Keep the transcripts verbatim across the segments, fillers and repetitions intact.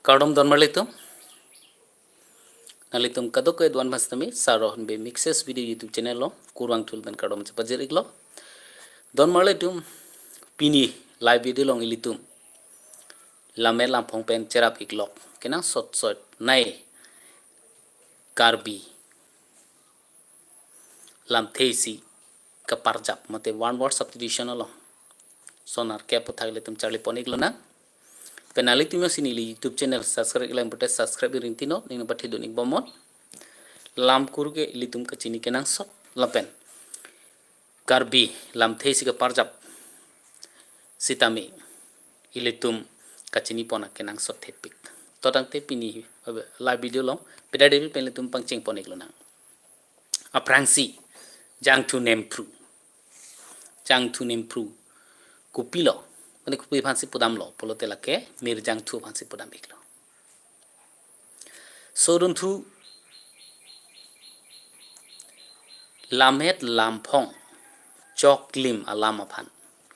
Kardom donmarlitum. Nanglitum kadokave do-an aphan sitame Sar Rohon Bey Mixes Video YouTube channel along kurvangthu pen kardom chepajir iklo. Donmarlitum, pini live video along ilitum Lammet Lamphong pen cherap iklok kenangsot sot nei Karbi lamthe isi kaparjap mate one word substitution along sonar ke aphuthak ilitum charli pon iklonang. Pen nanglitum jongsi neli YouTube channel subscribe iklang pute subscribe iring tino ning pathidun ikbomnon. Lam kur ke ilitum kachini kenangsot lapen Karbi lamthe isi kaparjap sitame ilitum kachini pon akenangsot thepik. To tangte pini, eh, live video along pida David pen ilitum pangcheng pon iklonang. Aphrangsi jangthu nemphru. Jangthu nemphru kopilo, mane kopi aphansi pudamlo pulote lake mir jangthu aphansi pudam iklo. Sodunthu, Lammet Lamphong choklim alam aphan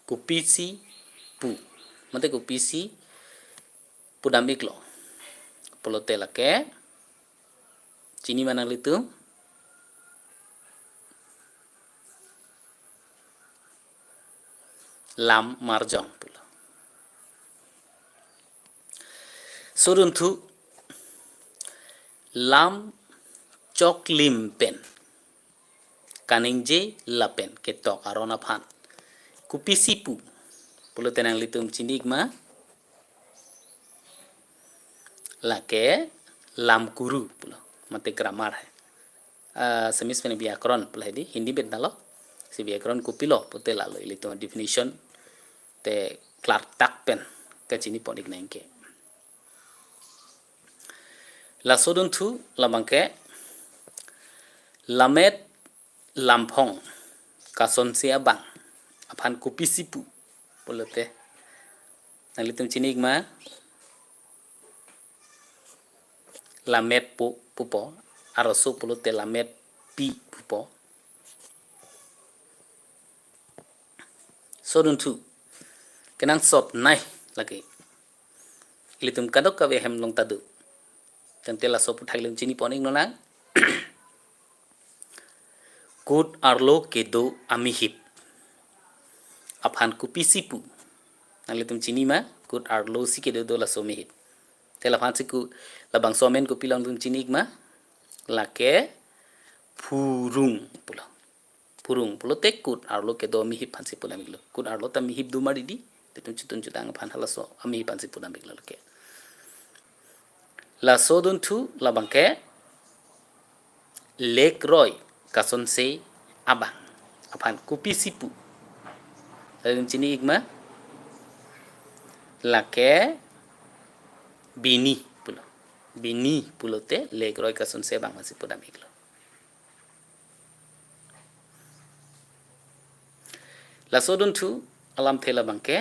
kopisi pu, mate kopisi pudam iklo pulote lake chinima nanglitum? Lam marjong pulo. Sodunthu, lam choklim pen kaningje lapen ketok aron aphan kopisi pu pulote nanglitum chini ikma? Lake lam kuru pulo, mate grammar hai. Ah, Assamese pen byakaron pulo hedi, Hindi pen talo. Si byakaron kopilo pute lalo ilitum definition te klartak pen kachini pon iknang ke. Laso dunthu labang ke Lammet Lamphong kasonse abang aphan kopisi pu pulote nanglitum chini ikma? Lammet po pupo, arloso pulote Lammetpi pupo. Sodunthu, kenangsot nei lake. Ilitum kadokave hem along ta do. Tangte laso aphuthak ilitum chini pon iknonang. Kut arlo kedo amihip aphan kopisi pu? Nanglitum chinima? Kut arlo si kedo do laso amihip. Te laphansi ku labangso amen kopilo nanglitum chini ikma? Lake phurung pulo. Phurung pulote kut arlo kedo amihip aphansi pudam iklo. Kut arlo ta amihip do ma didi. Te ilitum chutun chutang aphan halaso amihip aphansi pudam iklo lake. Laso dunthu labang ke lekroi kasonse abang aphan kopisi pu? Nanglitum chini ikma? Lake bini pulo. Bini pulote lekroi kasonse abang aphansi pudam iklo. Laso dunthu alamthe labang ke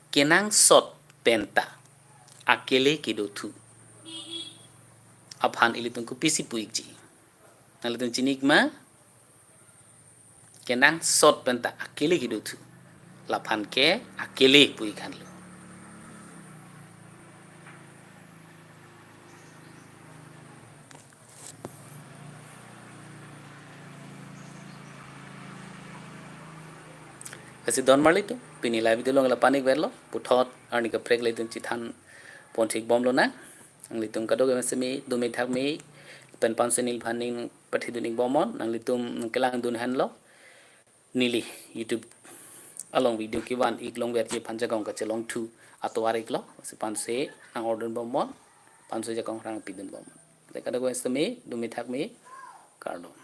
kenangsot penta akele kedothu aphan ilitum kopisi pu ikji? Nanglitum chini ikma? Kenangsot penta akele kedothu laphan ke akele pu ikhan lo. Lasi donmarlitum, pini live video along la panik verlo, puthot arni kaprek ilitum chithan pon thik bomlonang. Nanglitum kadokave semi, dumi thakmi, pen pansi neliphan ning pathidun ikbomnon, nanglitum nangkelangdun henlo. Neli YouTube along video kevan ik longverji aphan jakong kachelongthu atovar iklo, si pansi nang-ordun bomnon, pansi jakong rang pidun bomnon. Te kadokave semi, dumi thakmi, kardom.